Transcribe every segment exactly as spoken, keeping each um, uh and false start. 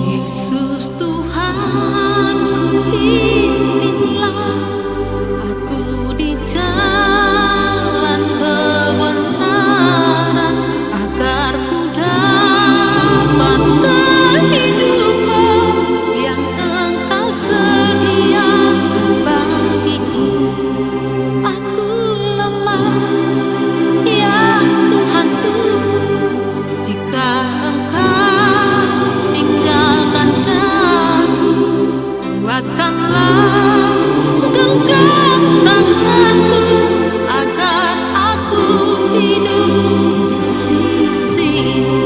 Yesus Tuhanku, pimpinlah aku di jalan kebenaran, agar ku dapat kehidupan yang Engkau sediakan bagiku. Aku lemah, ya Tuhanku, jika Engkau tinggalkan aku, kuatkanlah, genggam tanganku, agar aku hidup di sisimu.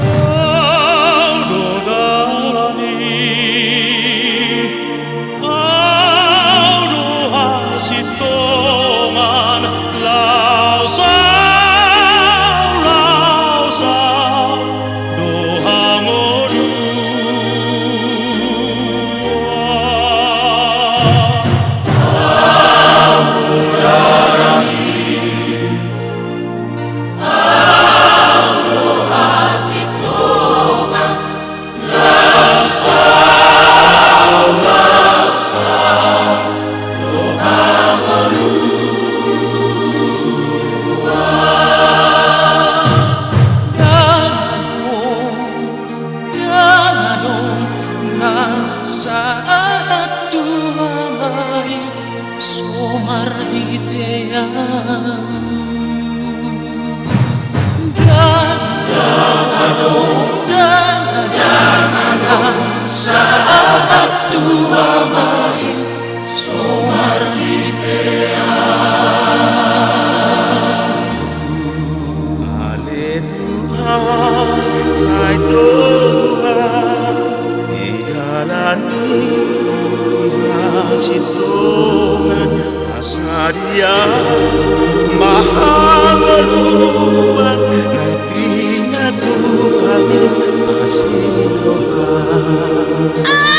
Au do dalan i, au do hasintongan, laos au, laos au do hangoluan. Ndang adong na sahat tu Ama i so marhite Ahu. Ndang adong, ndang adong na sahat tu Ama i so marhite Ahu. Ale Tuhan, sai tonga di dalan i hasintongan, asa dia ma hangoluan na pinatupa mi asi ni roha.